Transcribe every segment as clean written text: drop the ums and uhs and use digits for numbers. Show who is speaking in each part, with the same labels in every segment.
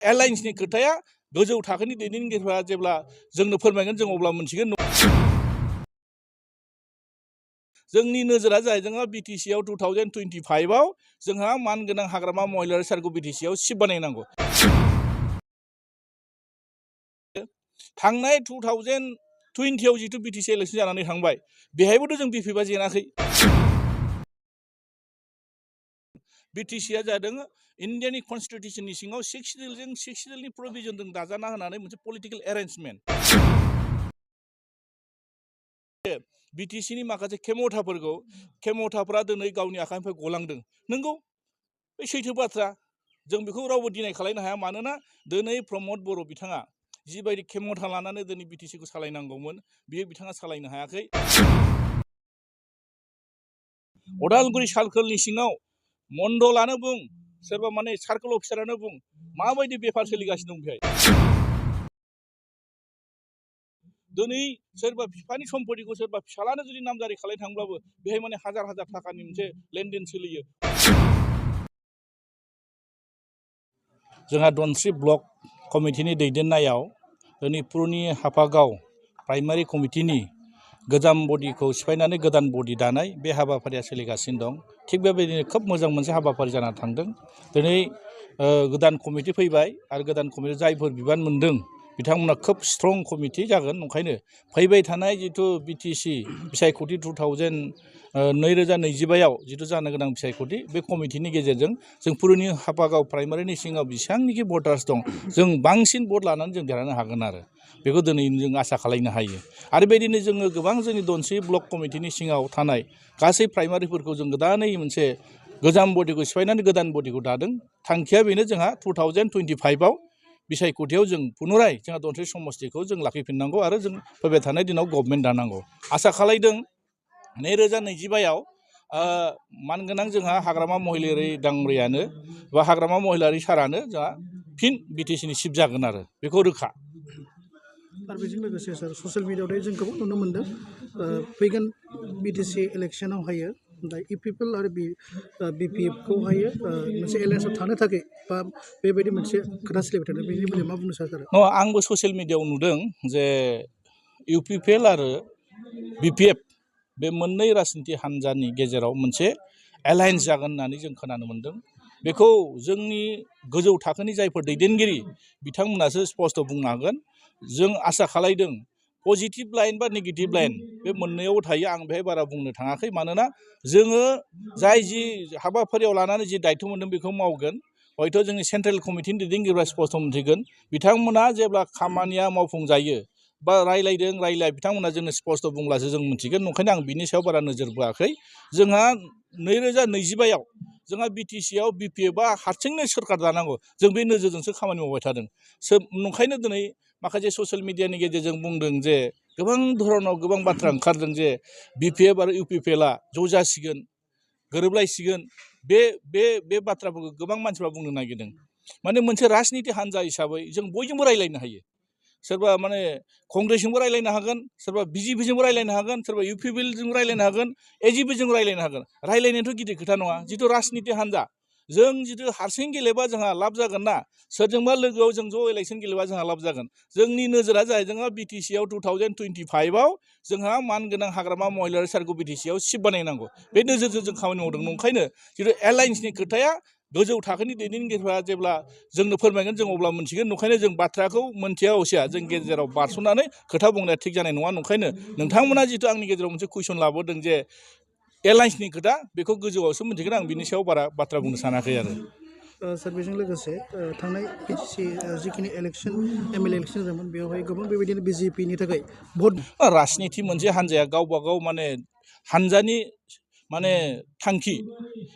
Speaker 1: एलायन्सनि खोथाया गोजौ थाखोनि दैदेनगिरिफोरा जेब्ला जोंनो फोरमायगोन जों अब्ला मोनथिगोन। जोंनि नोजोरा जाहैबाय जोंहा बिटिसिआव 2025आव जोंहा मानगोनां हाग्रामा महिलारि सार्कल बिटिसिआव सिट बानायनांगौ। थांनाय 2020आव जितु बिटिसि इलेक्शन जानानै थांबाय बेहायबोथ' जों बिपिएफआ जेनाखै। बिटिसिआ जादों इन्डियानि कन्स्टिटिउसननि सिङाव 6 सिडिउलनि प्रभिजनजों दाजाना होनानै मोनसे पलिटिकल एरेन्जमेन्ट। बिटिसिनि माखासे खेमथाफोरा दिनै गावनि आखाइनिफ्राय गलांदों। नंगौ, बे सैथो बाथ्रा, जों बेखौ रावबो डिनाय खालामनो हाया। मानोना दिनै प्रमद बर' बिथाङा जिबायदि खेमथा लानानै दिनै बिटिसिखौ सालायनांगौमोन बियो बिथाङा सालायनो हायाखै। उदालगुरि सार्कलनि सिङाव मण्डलानो बुं सोरबा माने सार्कल अफिसारानो बुं माबायदि बेफार सोलिगासिनो दं बेहाय। दिनै सोरबा बिफानि सम्पतिखौ सोरबा फिसालानो जुदि नामजारि खालामनो थांब्लाबो बेहाय माने हाजार हाजार थाखानि मोनसे लेनदेन सोलियो। जोंहा धनस्री ब्लक कमिटिनि दैदेननायाव दिनै पुरुनि हाफागाव प्राइमारि कमिटिनि गोजाम बडिखौ सिफायनानै गोदान बडि दानाय बे हाबाफारिया सोलिगासिनो दं। थिग बेबायदिनो खोब मोजां मोनसे हाबाफारि जाना थांदों। दिनै गोदान कमिटि फैबाय आरो गोदान कमिटि जायफोर बिबान मोनदों बिथांमोना खोब स्ट्रं कमिटि जागोन। ओंखायनो फैबाय थानाय जितु बिटिसि बिसायख'थि 2025आव जितु जानो गोनां बिसायख'थि बे कमिटिनि गेजेरजों जों पुरुनि हाफागाव प्राइमारिनि सिङाव बेसेबांनिखि भटार्स दं जों बांसिन भट लानानै जों देरहानो हागोन आरो बेखौ दिनै जों आसा खालामनो हायो। आरो बेबायदिनो जोङो गोबां जोंनि धनस्री ब्लक कमिटिनि सिङाव थानाय गासै प्राइमारिफोरखौ जों गोदानै मोनसे गोजाम बडिखौ सिफायनानै गोदान बडिखौ दादों। थांखिया बेनो जोंहा 2025आव बिसायख'थियाव जों पुनराय जोंहा धनस्री समस्तिखौ जों लाखिफिननांगौ आरो जों फैबाय थानाय दिनाव गभर्नमेन्ट दानांगौ। आसा खालामदों 2025आव मानगोनां जोंहा हाग्रामा महिलारि दांग्रियानो बा हाग्रामा महिलारि सारानो जोंहा फिन बिटिसिनि चिफ जागोन आरो बेखौ रोखा।
Speaker 2: आरो बेजों लोगोसे सार ससियेल मिडियायाव जों गोबां नुनो मोन्दों फैगोन बिटिसि इलेक्सनावहायो दा इउपिपिएल आरो बिपिएफखौहायो मोनसे एलायन्सआव थानो थाखाय बा बेबायदि मोनसे खोथा सोलिबाय थादों। बेनि बेलायाव मा बुंनो सार?
Speaker 1: आंबो ससियेल मिडियायाव नुदों जे इउपिपिएल आरो बिपिएफ बे मोननै राजनिति हान्जानि गेजेराव मोनसे एलायन्स जागोन होननानै जों खोनानो मोन्दों। बेखौ जोंनि गोजौ थाखोनि जायफोर दैदेनगिरि बिथांमोनासो स्पष्ट बुंनो हागोन। जों आसा खालामदों पजिटिभ लाइन बा नेगेटिभ लाइन बे मोननैयाव थायो। आं बेहाय बारा बुंनो थाङाखै। मानोना जोङो जाय जि हाबाफारियाव लानानै जि दायथ' मोन्दों बेखौ मावगोन। हयथ' जोंनि सेन्ट्रेल कमिटिनि दैदेनगिरिफ्रा स्पष्ट मोनथिगोन। बिथांमोना जेब्ला खामानिया मावफुंजायो बा रायलाय बिथांमोना जोंनो स्पष्ट बुंब्लासो जों मिथिगोन। ओंखायनो आं बिनि सायाव बारा नोजोर बोआखै। जोंहा 2025आव जोंहा बिटिसिआव बिपिएफआ हारसिंनो सोरखार दानांगौ जों बे नोजोरजोंसो खामानि मावबाय थादों। ओंखायनो दिनै माखासे ससियेल मिडियानि गेजेरजों बुंदों जे गोबां धरनाव गोबां बाथ्रा ओंखारदों जे बिपिएफ आरो इउपिपिएलआ ज' जासिगोन गोरोबलायसिगोन। बे बाथ्राफोरखौ गोबां मानसिफ्रा बुंनो नागिरदों। माने मोनसे राजनिति हान्जा हिसाबै जों बयजोंबो रायलायनो हायो। सोरबा माने कंग्रेसजोंबो रायलायनो हागोन, सोरबा बिजेपिजोंबो रायलायनो हागोन, सोरबा इउपिपिएलजोंबो रायलायनो हागोन, एजिपिजों रायलायनो हागोन। रायलायनायाथ' गिदिर खोथा नङा। जिथु राजनिति हान्जा जों जिथु हारसिं गेलेबा जोंहा लाब जागोन ना, सोरजोंबा लोगोआव जों ज' इलेक्सन गेलेबा जोंहा लाब जागोन। जोंनि नोजोरा जाहैबाय जोंहा बिटिसिआव 2025आव जोंहा मानगोनां हाग्रामा महिलारि सार्कल बिटिसिआव सिट बानायनांगौ बे नोजोरजों जों खामानि मावदों। ओंखायनो जिथु एलायन्सनि खोथाया गोजौ थाखोनि दैदेनगिरिफोरा जेब्ला जोंनो फोरमायगोन जों अब्ला मोनथिगोन। ओंखायनो जों बाथ्राखौ मोनथिया असिया जों गेजेराव बारस'नानै खोथा बुंनाया थिग जानाय नङा। ओंखायनो नोंथांमोना जिथु आंनि गेजेराव मोनसे कुइसन लाबोदों जे एलायन्सनि खोथा बेखौ गोजौआवसो मोनथिगोन। आं बिनि सायाव बारा बाथ्रा बुंनो सानाखै आरो।
Speaker 2: सार बेजों लोगोसे थांनाय बिटिसि जिखिनि इलेक्सन एमएलए इलेक्सन जादोंमोन बेवहाय गोबां बेबायदिनो बिजेपिनि थाखाय भट
Speaker 1: राजनिति मोनसे हान्जाया गावबा गाव माने हान्जानि माने थांखि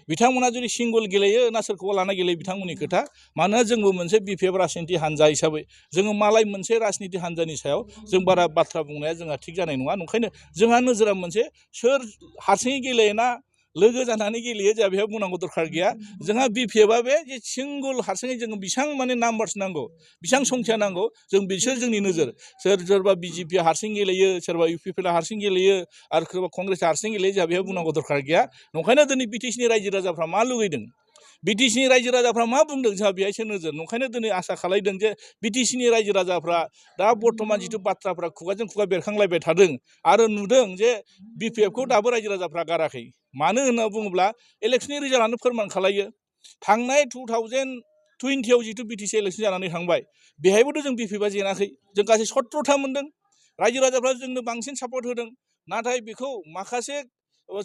Speaker 1: बिथांमोना जुदि सिंगल गेलेयो ना सोरखौबा लाना गेलेयो बिथांमोननि खोथा। मानोना जोंबो मोनसे बिपिएफ राजनिति हान्जा हिसाबै जोङो मालाय मोनसे राजनिति हान्जानि सायाव जों बारा बाथ्रा बुंनाया जोंहा थिग जानाय नङा। ओंखायनो जोंहा नोजोरा मोनसे सोर हारसिङै गेलेयोना लोगो जानानै गेलेयो जोंहा बेयाव बुंनांगौ दरखार गैया। जोंहा बिपिएफआ बे जे सिंगल हारसिङै जोङो बेसेबां माने नाम्बार्स नांगौ बेसेबां संख्या नांगौ जों बिसोर जोंनि नोजोर। सोरबा बिजेपिआ हारसिं गेलेयो, सोरबा इउपिपिएलआ हारसिं गेलेयो आरो सोरबा कंग्रेसआ हारसिं गेलेयो जोंहा बेयाव बुंनांगौ दरखार गैया। ओंखायनो दिनै बिटिसिनि रायजो राजाफ्रा मा लुगैदों बिटिसिनि रायजो राजाफ्रा मा बुंदों जोंहा बेहायसो नोजोर ओंखायनो दिनै आसा खालामदों जे बिटिसिनि रायजो राजाफ्रा दा बर्थमान जिथु बाथ्राफ्रा खुगाजों खुगा बेरखांलायबाय थादों आरो नुदों जे बिपिएफखौ दाबो रायजो राजाफ्रा गाराखै मानो होनना बुङोब्ला इलेक्सननि रिजाल्टआनो फोरमान खालायो थांनाय 2020आव जिथु बिटिसि इलेक्सन जानानै थांबाय बेहायबोथ' जों बिपिएफआ जेनाखै जों गासै 17था मोनदों रायजो राजाफ्रा जोंनो बांसिन सापर्ट होदों नाथाय बेखौ माखासे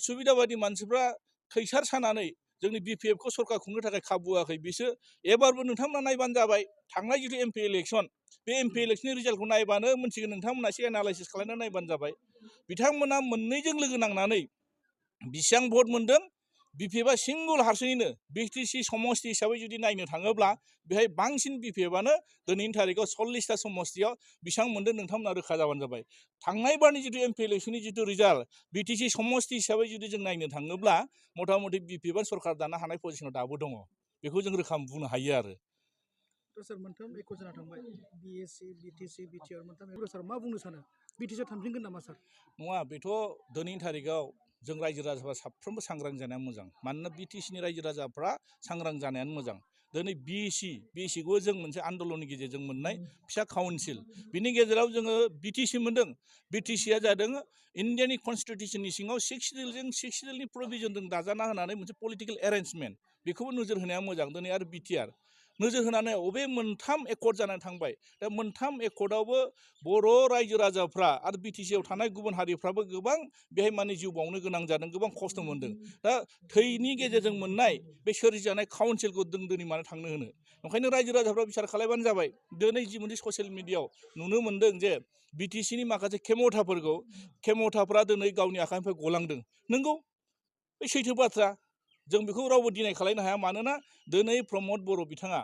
Speaker 1: सुबिदाबादि मानसिफ्रा खैसार सानानै जोंनि बिपिएफखौ सरकार खुंनो थाखाय खाबु होआखै बिसोर एबारबो नोंथांमोना नायबानो जाबाय थांनाय जिथु एमपि इलेक्सन बे एमपि इलेक्सननि रिजाल्टखौ नायबानो मोनथिगोन नोंथांमोना एसे एनालाइसिस खालामनानै नायबानो जाबाय बिथांमोना मोननैजों लोगो नांनानै बेसेबां भट मोनदों बिपिएफआ सिंगल हारसिङैनो बिटिसि समस्ति हिसाबै जुदि नायनो थाङोब्ला बेहाय बांसिन बिपिएफआनो दिनैनि थारिखआव 40टा समस्तियाव बेसेबां मोनदों नोंथांमोना रोखा जाबानो जाबाय थांनाय बारनि जिथु एमपि इलेक्सननि जिथु रिजाल्ट बिटिसि समस्ति हिसाबै जुदि जों नायनो थाङोब्ला मथा मथि बिपिएफआ सरकार दानो हानाय पजिसनाव दाबो दङ बेखौ जों रोखा बुंनो हायो आरो
Speaker 2: सार मोनथाम एख' जाना थांबाय बिएससि बिटिसि बिटिआर मोनथाम सार मा बुंनो सानो बिटिसिआव थांफिनगोन नामा सार
Speaker 1: नङा बेथ' दिनैनि थारिखआव जों रायजो राजाफ्रा साफ्रोमबो सांग्रां जानाया मोजां मानोना बिटिसिनि रायजो राजाफ्रा सांग्रां जानायानो मोजां दिनै बिएससिखौ जों मोनसे आन्दलननि गेजेरजों मोननाय फिसा काउन्सिल बिनि गेजेराव जोङो बिटिसि मोनदों बिटिसिआ जादों इन्डियानि कनस्टिटिउसननि सिङाव 6 सिडिउलनि प्रभिजनजों दाजाना होनानै मोनसे पलिटिकेल एरेन्जमेन्ट बेखौबो नोजोर होनाया मोजां दिनै आरो बिटिआर नोजोर होनानै अबे मोनथाम एकर्ड जानानै थांबाय दा मोनथाम एकर्डआवबो बर' रायजो राजाफ्रा आरो बिटिसिआव थानाय गुबुन हारिफ्राबो गोबां बेहाय माने जिउ बावनो गोनां जादों गोबां खस्थ' मोनदों दा थैनि गेजेरजों मोननाय बे सोरजिजानाय काउन्सिलखौ जों दिनै मानो थांनो होनो ओंखायनो रायजो राजाफ्रा बिसार खालामबानो जाबाय दिनै जि मोनसे ससियेल मिडियाआव नुनो मोनदों जे बिटिसिनि माखासे खेमथाफ्रा दिनै गावनि आखाइनिफ्राय गलांदों नंगौ बे सैथो बाथ्रा जों बेखौ रावबो डिनाय खालामनो हाया मानोना दिनै प्रमद बर' बिथाङा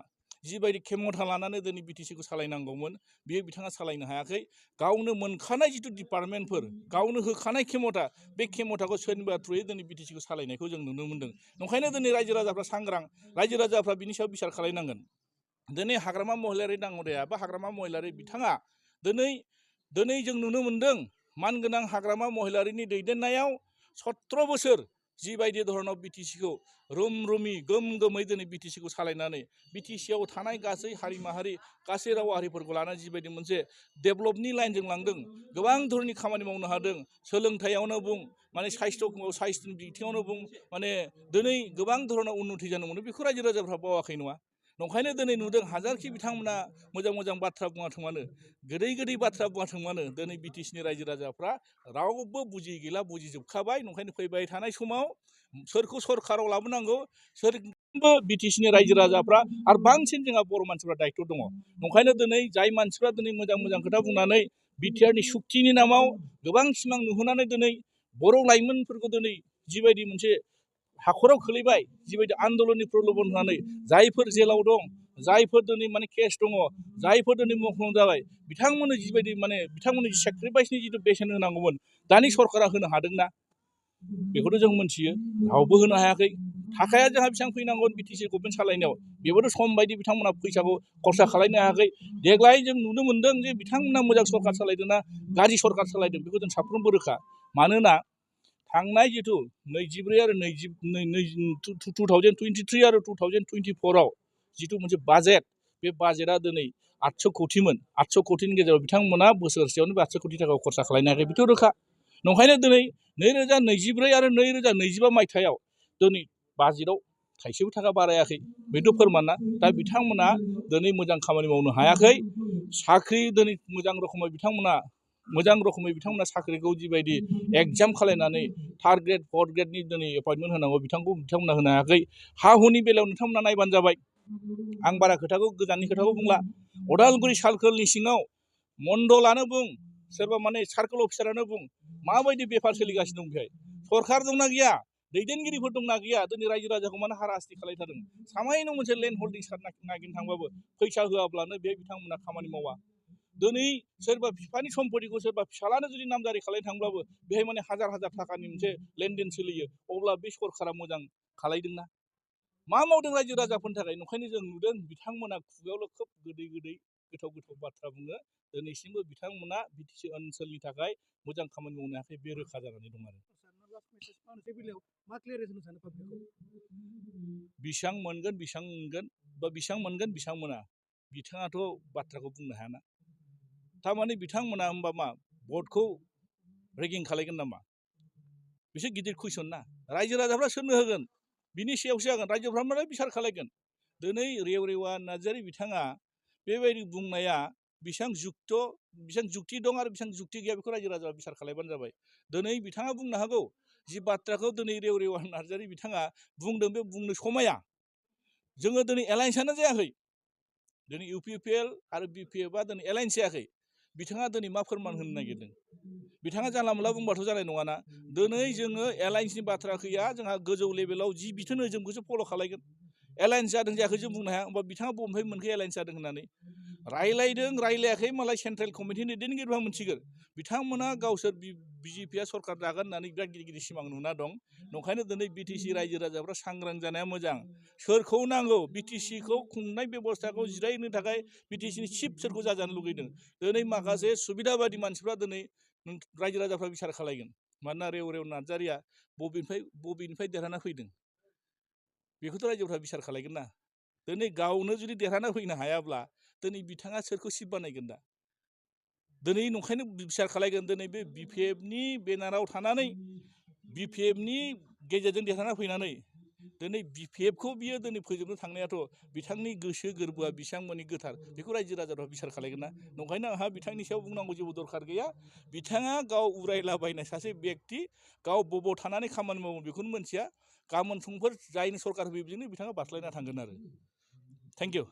Speaker 1: जिबायदि खेमथा लानानै दिनै बिटिसिखौ सालायनांगौमोन बियो बिथाङा सालायनो हायाखै गावनो मोनखानाय जिथु डिपार्टमेन्टफोर गावनो होखानाय खेमथा बे खेमथाखौ सोरनिबा थ्रुयै दिनै बिटिसिखौ सालायनायखौ जों नुनो मोनदों ओंखायनो दिनै रायजो राजाफ्रा सांग्रां रायजो राजाफ्रा बिनि सायाव बिसार खालामनांगोन दिनै हाग्रामा महिलारि दाङ'रिया बा हाग्रामा महिलारि बिथाङा दिनै जों नुनो मोनदों मानगोनां हाग्रामा महिलारिनि दैदेननायाव 17 बोसोर जिबायदि धरनाव बिटिसिखौ रुमै गोमै दिनै बिटिसिखौ सालायनानै बिटिसिआव थानाय गासै हारि माहारि गासै राव हारिफोरखौ लानानै जिबायदि मोनसे डेभेलपनि लाइनजों लांदों गोबां धरननि खामानि मावनो हादों सोलोंथाइयावनो बुं माने साइस्थ'नि बिथिङावनो बुं माने दिनै गोबां धरनाव उन्नति जानो मोनो बेखौ रायजो राजाफ्रा बावाखै नङा नंखायनो दिनै नुदों हाजारखि बिथांमोना मोजां बाथ्रा बुङाथों मानो गोदै बाथ्रा बुङाथों मानो दिनै बिटिसिनि रायजो राजाफ्रा रावबो बुजियै गैला बुजिजोबखाबाय नंखायनो फैबाय थानाय समाव सोरखौ सरकाराव लाबोनांगौ सोरबो बिटिसिनि रायजो राजाफ्रा आरो बांसिन जोंहा बर' मानसिफ्रा दायथ' दङ ओंखायनो दिनै जाय मानसिफ्रा दिनै मोजां खोथा बुंनानै बिटिआरनि सुक्तिनि नामाव गोबां सिमां नुहोनानै दिनै बर' लाइमोनफोरखौ दिनै जिबायदि मोनसे हाखराव खोलैबाय जिबायदि आन्दलननि प्रलबन होनानै जायफोर जेलाव दं जायफोर दिनै माने केस दङ जायफोर दिनै मुंख्लं जाबाय बिथांमोननो जिबायदि माने बिथांमोननि सेक्रिफाइसनि जिथु बेसेन होनांगौमोन दानि सरकारा होनो हादोंना बेखौथ' जों मोनथियो रावबो होनो हायाखै थाखाया जोंहा बेसेबां फैनांगौ बिटिसि गभर्नमेन्ट सालायनायाव बेबोथ' सम बायदि बिथांमोना फैसाखौ खरसा खालामनो हायाखै देग्लाय जों नुनो मोनदों जे बिथांमोना मोजां सरकार सालायदोंना गाज्रि सरकार सालायदों बेखौ जों साफ्रोमबो रोखा मानोना थांनाय जिथु 24 आरो 2023 आरो 2024आव जिथु मोनसे बाजेट बे बाजेटआ दिनै 800 कौटिमोन 800 कौटिनि गेजेराव बिथांमोना बोसोरसेयावनो 800 कौटि थाखाखौ खरसा खालामनो हायाखै बेथ' रोखा नंखायनो दिनै 2024 आरो 2025 मायथाइयाव दिनै बाजेटआव थाइसेबो थाखा बारायाखै बेथ' फोरमाना दा बिथांमोना दिनै मोजां खामानि मावनो हायाखै साख्रि दिनै मोजां रोखोमै बिथांमोना साख्रिखौ जिबायदि एग्जाम खालायनानै 3rd ग्रेड 4th ग्रेडनि दिनै एपइन्टमेन्ट होनांगौ बिथांमोना होनो हायाखै हा हुनि बेलायाव नोंथांमोना नायबानो जाबाय आं बारा गोजाननि खोथाखौ बुंला अदालगुरि सार्कोलनि सिङाव मण्डलानो बुं सोरबा माने सार्कोल अफिसारानो बुं माबायदि बेफार सोलिगासिनो दं बेहाय सरकार दंना गैया दैदेनगिरिफोर दंना गैया दिनै रायजो राजाखौ मानो हाराहास्ति खालायथारदों सामायनो मोनसे लेन्ड हल्डिं नागिरनो थांबाबो फैसा होआब्लानो बे बिथांमोना खामानि मावा दिनै सोरबा बिफानि सम्पतिखौ सोरबा फिसालानो जुदि नामजारि खालायनो थांब्लाबो बेहाय माने हाजार थाखानि मोनसे लेनदेन सोलियो अब्ला बे सरकारा मोजां खालायदोंना मा मावदों रायजो राजाफोरनि थाखाय ओंखायनो जों नुदों बिथांमोना खुगायावल' खोब गोदै गोथाव बाथ्रा बुङो दिनैसिमबो बिथांमोना बिटिसि ओनसोलनि थाखाय मोजां खामानि मावनो हायाखै बे रोखा जानानै दं आरो
Speaker 2: मेसेज बे बेलायाव मा क्लियारेन्स होनो सानो पाब्लिकखौ
Speaker 1: बेसां मोनगोन बा बेसां मोनगोन बेसां मोना बिथाङाथ' बाथ्राखौ बुंनो हायाना थारमाने बिथांमोना होमबा मा भटखौ रेगिं खालायगोन नामा बिसोर गिदिर कुइसन ना रायजो राजाफ्रा सोरनो होगोन बिनि सायावसो जागोन रायजोफ्रा माने बिसार खालायगोन दिनै रेवरेवा नार्जारि बिथाङा बेबायदि बुंनाया बेसेबां जुक्ति दं आरो बेसेबां जुक्ति गैया बेखौ रायजो राजाफ्रा बिसार खालायबानो जाबाय दिनै बिथाङा बुंनो हागौ जि बाथ्राखौ दिनै रेवरेवा नार्जारि बिथाङा बुंदों बे बुंनो समाया जोङो दिनै एलायन्सआनो जायाखै दिनै इउपिपिएल आरो बिपिएफआ दिनै एलायन्स जायाखै बिथाङा दिनै मा फोरमान होनो नागिरदों बिथाङा जानला मोनला बुंबाथ' जानाय नङाना दिनै जोङो एलायन्सनि बाथ्रा गैया जोंहा गोजौ लेभेलाव जि बिथोन होयो जों बेखौसो फल' खालायगोन एलायन्स जादों जायाखै जों बुंनो हाया होमबा बिथाङा बबेनिफ्राय मोनखो एलायन्स जादों होननानै रायलायदों रायलायाखै मालाय सेन्ट्रेल कमिटिनि दैदेनगिरिफ्रा मोनसिगोन बिथांमोना गावसोर बिजेपिआ सरकार दागोन होननानै बिराद गिदिर गिदिर सिमां नुना दं नंखायनो दिनै बिटिसि रायजो राजाफ्रा सांग्रां जानाया मोजां सोरखौ नांगौ बिटिसिखौ खुंनाय बेबस्थाखौ जिरायनो थाखाय बिटिसिनि चिफ सोरखौ जाजानो लुगैदों दिनै माखासे सुबिदाबादि मानसिफ्रा दिनै रायजो राजाफ्रा बिसार खालायगोन मानोना रेव नार्जारिया बबेनिफ्राय देरहाना फैदों बेखौथ' रायजोफ्रा बिसार खालायगोन ना दिनै गावनो जुदि देरहाना फैनो हायाब्ला दिनै बिथाङा सोरखौ चिफ बानायगोन दा दिनै नंखायनो बिसार खालायगोन दिनै बे बिपिएफनि बेनाराव थानानै बिपिएफनि गेजेरजों देरहाना फैनानै दिनै बिपिएफखौ बियो दिनै फोजोबनो थांनायाथ' बिथांनि गोसो गोरबोआ बेसेबां गोथार बेखौ रायजो राजाफ्रा बिसार खालायगोन ना नंखायनो आंहा बिथांनि सायाव बुंनांगौ जेबो दरखार गैया बिथाङा गाव उरायलाबायनाय सासे बेक्ति गाव बबाव थानानै खामानि मावो बेखौनो मोनथिया गाबोन समफोर जायनि सरकार होयो बेजोंनो बिथाङा बास्लायना थांगोन आरो थेंक इउ